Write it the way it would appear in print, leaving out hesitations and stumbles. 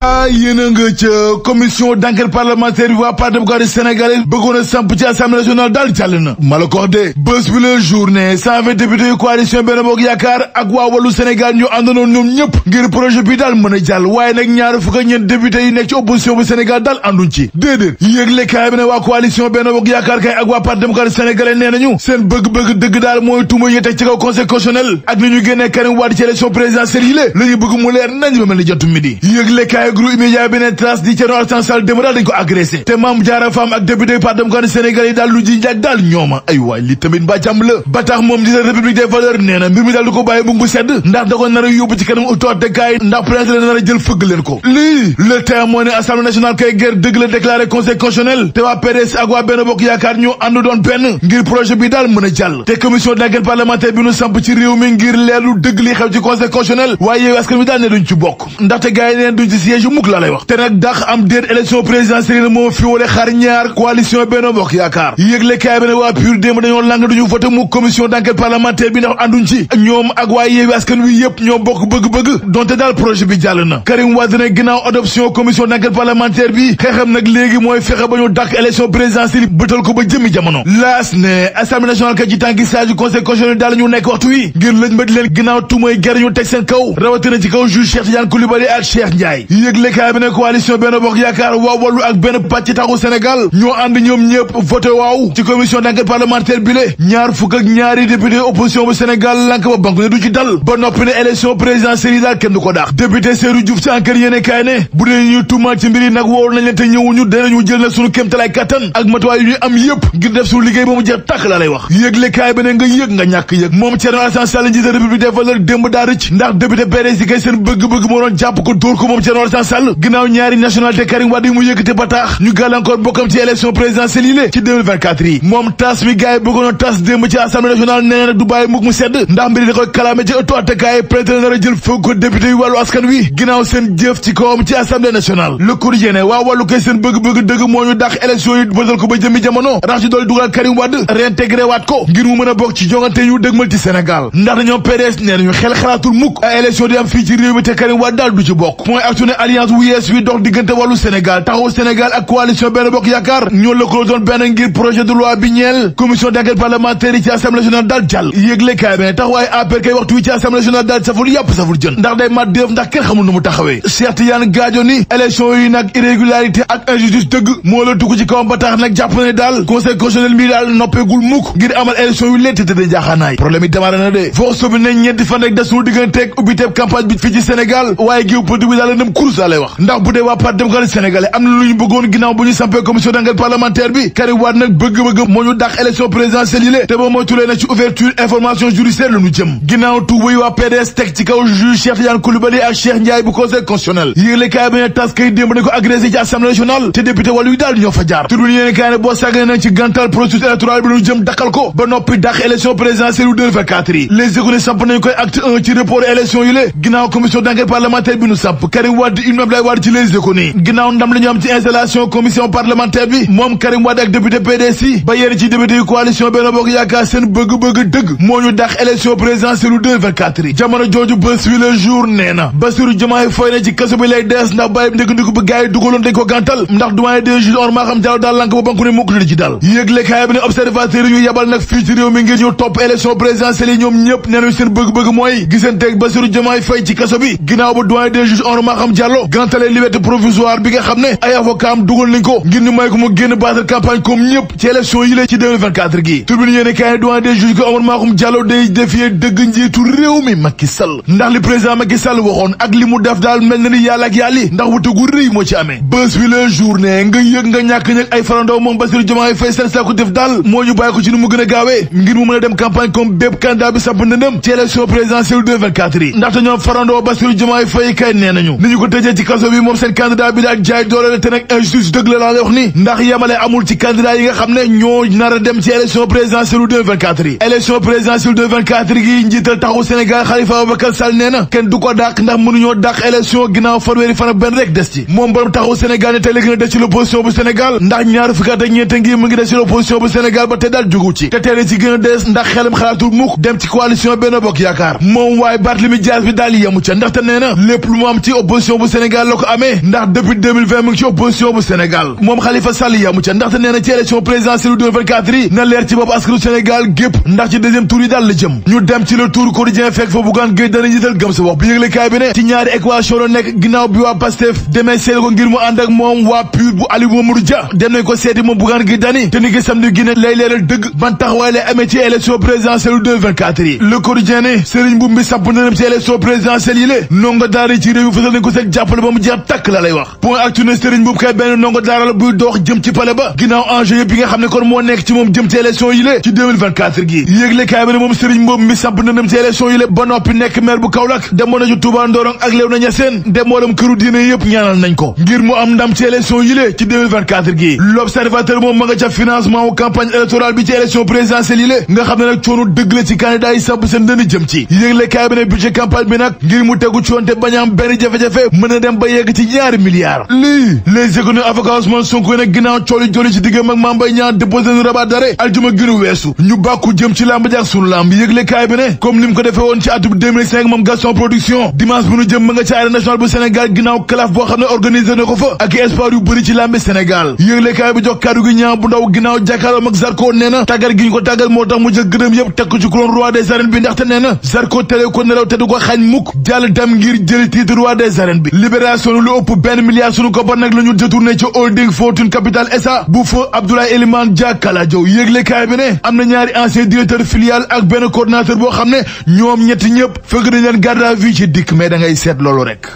yéen a nga ca commission d'enquête parlementaire bi waa parti démocratique sénégalais bëggoon a samp ci assemblée nationale daal jàll na ma la ko wax de bés bi la journée 120 députés yu coalition Benno Bokk Yaakaar ak waa Wallu Sénégal ñu àndanoon ñoom ñëpp ngir projet bi daal mën a jàll waaye nag ñaar fukk ak ñeent députés yi nekk ci opposition bu Sénégal daal ànduñ ci déedéet yëgle kaay bi ne waa coalition Benno Bokk Yaakaar kay ak waa parti démocratique sénégalais nee nañu seen bëgg-bëgg dëgg daal mooy tuuma yi teg ci kaw conseil constitutionnel ak ni ñu génnee Karim Wade ci élection présidentielle yi la ñu bëgg mu leer nañ ba mel ni jotu midi yëgle kaay groupe immédiat bi ne trace di Thierno Alassane Sall démb daal dañ ko agressé te Mame Diarra Fam ak député parti démocratique sénégalais yi daal lu ji njaag daal ñooma ay waay li tamit mbaa jàmm la ba tax moom di république des valeurs nee na mbir mi daal du ko bàyyi mu ngi sedd ndax da ko nar a yóbbu ci kanam autoatekaay ndax président la nar a jël fëgg leen ko lii le temps moo ne assemblée nationale kay guerre dëgg la déclaré conseil constitutionnel te waa PDS ak waa Benno Bokk Yaakaar ñoo ànd doon benn ngir projet bi daal mën a jàll te commission d'enquête parlementaire bi nu samp ci réew mi ngir leerlu dëgg li xew ci conseil constitutionnel waaye yow askan wi daal ne duñ ci bokk ndaxte gars yi neen duñ ci siège yu mukk laa lay wax te nag dax am déet élection présidentielle moo fi wole xar ñaar coalition Benno Bokk Yaakaar yëgle kaay bi ne waa PUR démb dañoo lang duñu voté mu commission d'enquête parlementaire bi ndax ànduñ ci ñoom ak waa Yewwi Askan Wi yëpp ñoo bokk bëgg-bëgg donte daal projet bi jàll na Karim Wade ne ginnaaw adoption commission d'enquête parlementaire bi xeexam nag léegi mooy fexe ba ñu dàq élection présidentielle bëtal ko ba jëmi jamono laas ne assemblée nationale ka ci tànki sage conseil constitutionnel daal ñu nekk waxtu wi ngir lëj mbët leen ginnaaw tumay ger ñu teg seen kaw rawatina ci kaw juge Cheikh Tidiane Coulibaly ak Cheikh Ndiaye yëgle kaay bi ne coalition Benno Bokk Yaakaar waa Wallu ak benn pàcc taxu Sénégal ñoo ànd ñoom ñëpp voté waaw ci commission d'enquête parlementaire bi le ñaar fukk ak ñaari député opposition bu Sénégal lank ba banque ne du ci dal ba noppi ne élection présidentielle yi daal kenn du ko daax député Seydou Diouf ci enquête yéene kaay ne bu dee ñuy tuumaal ci mbir yi nag wóolu nañ leen te ñëwuñu danañu jël nag suñu kéemtalaay kattan ak matuwaay yu ñuy am yëpp ngir def suñu liggéey ba mu jeex tàkk laa lay wax yëgle kaay bi ne nga yëg nga ñàkk yëg moom Thierno Alassane Sall njiite république des valeurs démb daa rëcc ndax député PDS yi kay seen bëgg-bëgg moo doon jàpp ko dóor ko moom Thierno Alassane Sall ginnaaw ñaari nationalité Karim Wade yi mu yëkkate ba tax ñu gàllankoor bokkam ci élection présidentielle yi ci 2024 yi moom tas mi gars yi bëggoon a tas démb ci assemblée nationale nee na nag du bàyyi mukk mu sedd ndax mbiri da koy kalaame ci ëttu attekaay président nar a jël foog ko député yu wàllu askan wi ginnaaw seen jëf ci kawam ci assemblée nationale le quotidien ne waa wàllu kay seen bëgg-bëgg dëgg moo ñu dàq élection yi bëtal ko ba jëmmi jamono rax ci dool dugal Karim Wade réintégré waat ko ngir mu mën a bokk ci jongante ñu dëgmal ci Sénégal ndax dañoo PDS nee nañu xel xalaatul mukk ay élection di am fii ci réew mi te Karim Wade daal du ci bokk mooy actu ne alliance wu yees wi dox diggante wàllu Sénégal taxawu Sénégal ak coalition Benno Bokk Yaakaar ñoo lëkkaloo doon benn ngir projet de loi bi ñeel commission d'enquête parlementaire yi ci assemblée nationale daal jàll yëgle kaay bi ne taxawaay APR kay waxtu wi ci assemblée nationale daal saful yàpp saful jën ndax day mat def ndax kenn xamul nu mu taxawee Cheikh Tidiane Gadio ni élection yi nag irrégularité ak injustice dëgg moo la dugg ci kawam ba tax nag jàpp ne daal conseil constitutionnel mi daal noppeegul mukk ngir amal élection yu letti te de jaaxaanaay problème yi démarré na de foo sobi ne ñeenti fan rek des suñu digganteeg ubbiteeb campagne bi fii ci Sénégal waaye géopolitique bi daal la nëm kurus laa lay wax ndax bu dee waa parti démocratique sénégalais am na lu ñu bëggoon ginnaaw bu ñu sampee commission d'enquête parlementaire bi Karim Wade nag bëgg-bëgg moo ñu dàq élection présidentielle yi te ba mooy tulee na ci ouverture information judiciaire la ñu jëm ginnaaw tuuba yi waa PDS teg ci kaw juge Cheikh Tidiane Coulibaly ak Cheikh Ndiaye bu conseil constitutionnel yégle kaay bi ne tas kay démb dañ ko agressé ci assemblée nationale te député wàllu yi daal ñoo fa jaar turbine yéene kaay ne boo sàggane nañ ci gàntal processus électoral bi la ñu jëm dakkal ko ba noppi dàq élection présidentielle yu 2024 yi les économies samp nañu koy acte 1 ci report élection yi ginnaaw commission d'enquête parlementaire bi nu samp Karim Wade Ibn Abdoulaye Wade ci les économies ginnaaw ndam la ñu am ci installation commission parlementaire bi moom Karim Wade ak député PDS yi ba yéen ci député yu coalition Benno Bokk Yaakaar seen bëgg-bëgg dëgg moo ñu dàq élection présidentielle yu 2024 yi jamono jooju bés wi le jour nee na Bassirou Diomaye Faye ne ci kaso bi lay dees ndax bàyyi ndégandiku bi gars yi dugaloon dañ ko gàntal ndax doyen des juges Oumar Maham Diallo daal lank ba banku ne mukk di ci dal yëgle kaay bi ne observateur yi ñu yabal nag fii ci réew mi ngir ñu topp élection présidentielle yi ñoom ñëpp nee nañu seen bëgg-bëgg mooy gisanteeg Bassirou Diomaye Faye ci kaso bi ginnaaw ba doyen des juges Oumar Maham Diallo gàntalee liberté provisoire bi nga xam ne ay avocat am dugal nañ ko ngir ñu may ko mu génn battre campagne comme ñëpp ci élection yi ci 2024 gi turbine yéene kaay doyen des juges ko Oumar Maham Diallo day défier dëgg njiitu réew mi Macky Sall ndax li président Macky Sall waxoon ak li mu def daal mel na ni yàlla ak yàlli ndax wuute gu rëy moo ci amee bés bi la journée nga yëg nga ñàkk ñëg ay farandoo moom Bassirou Diomaye Faye seen sàkku def daal moo ñu bàyyi ko ci nu mu gën a gaawee ngir mu mën a dem campagne comme bépp candidat bi samp ndëndëm ci élection présidentielle 2024 yi ndaxte ñoom farandoo Bassirou Diomaye Faye kay nee nañu ni ñu ko tëjee ci kaso bi moom seen candidat bi daal jaay doole la te nag injustice dëgg la laa lay wax ni ndax yemale amul ci candidat yi nga xam ne ñoo nar a dem ci élection présidentielle 2024 yi élection présidentielle 2024 gi njiital taxawu Sénégal Khalifa Ababacar Sall nee na kenn du ko dàq ndax mënuñoo dàq élection ginnaaw fanweeri fan ak benn rek des ci moom borom taxawu Sénégal ne tey la gën a des ci l'opposition bu Sénégal ndax ñaar fukki at ak ñeent ngi mu ngi des ci l'opposition bu Sénégal ba te daal jugu ci te tey ci gën a des ndax xelam xalaatul mukk dem ci coalition Benno Bokk Yaakaar moom waaye Barthélémy Dias bi daal yemu ca ndaxte nee na lépp lu mu am ci opposition bu Sénégal la ko amee ndax depuis 2020 mu ngi ci opposition bu Sénégal moom Khalifa Sall yamu ca ndaxte nee na ci élection présidentielle 2024 yi na leer ci bopp askanu Sénégal gépp ndax ci deuxième tour yi daal la jëm ñu dem ci le tour quotidien fekk fa Bougane Gueye Dany njiital gëm sa bopp bi yëgle kaay bi ne ci ñaari équation la nekk ginnaaw bi waa Pastef demee seeti ko ngir mu ànd ak moom waa PUR bu Aliou Mamadou Dia dem nañ ko seeti moom Bougane Gueye Dany te ni ki samedi gi ne lay leeral dëgg ban taxawaay lay amee ci élection présidentielle 2024 yi le quotidien ne Serigne Mboup mi samp na dem ci élection présidentielle yi lé ndongo daara ci réew mi fësal nañ ko seen jàppale ba mu jeex takk la lay wax point actu ne Serigne Mboup kay benn ndongo daara la buy dox jëm ci pale ba ginnaaw enjeu yëpp yi nga xam ne kon moo nekk ci moom jëm ci élection yi lé ci 2024 gi yéegle kaay bi ne moom Serigne Mboup mi samp na dem ci élection yi lé ba noppi nekk maire bu Kaolack demoon na ci Touba Ndorong ak Léona Niassène dem woolam këru diine yëpp ñaanal nañ ko ngir mu am ndam ci élection yi lé ci 2024 gi l'observateur moom ma nga ca financement wu campagne électorale bi ci élection présidentielle yi lé nga xam ne nag coono dëgg la ci candidat yi samp seen dënn jëm ci yéegle kaay bi ne budget campagne bi nag ngir mu tegu ci woon te bañ am benn jafe-jafe mën a dem ba yegg ci ñaari milliards lii les économies avocat Ousmane Sonko nag ginnaaw cooli joli ci diggam ak Mame Mbaye Niang déposé nu rabat d'arrêt aljuma gënu weesu ñu bàkku jëm ci lamb jak sunu lamb yëgle kaay bi ne comme lim ko defee woon ci atum 2005 moom Gaston Production dimanche bu nu jëm ma nga ci arène nationale bu Sénégal ginnaaw kalaf boo xam ne organisé na ko fa ak espoir yu bëri ci lambi Sénégal yëgle kaay bi jox kaddu gi Niang bu ndaw ginnaaw jàkkaarloo ak Zarko nee na tàggat gi ñu ko tàggat moo tax mu jël gërëm yëpp teg ko ci couronne roi des arènes bi ndaxte nee na Zarko tere ko nelaw te du ko xañ mukk jàll dem ngir jëli titre roi des arènes bi libération lu ëpp benn milliard sunu koppar nag la ñu détourné ci holding Fortune Capital SA bu fa Abdoulaye Elimane Dia Kaladio yéegle kaay bi ne am na ñaari ancien directeur filiale ak benn coordinateur boo xam ne ñoom ñetti ñëpp fekk nañ leen garde à vue ci dikk mais da ngay seet loolu rek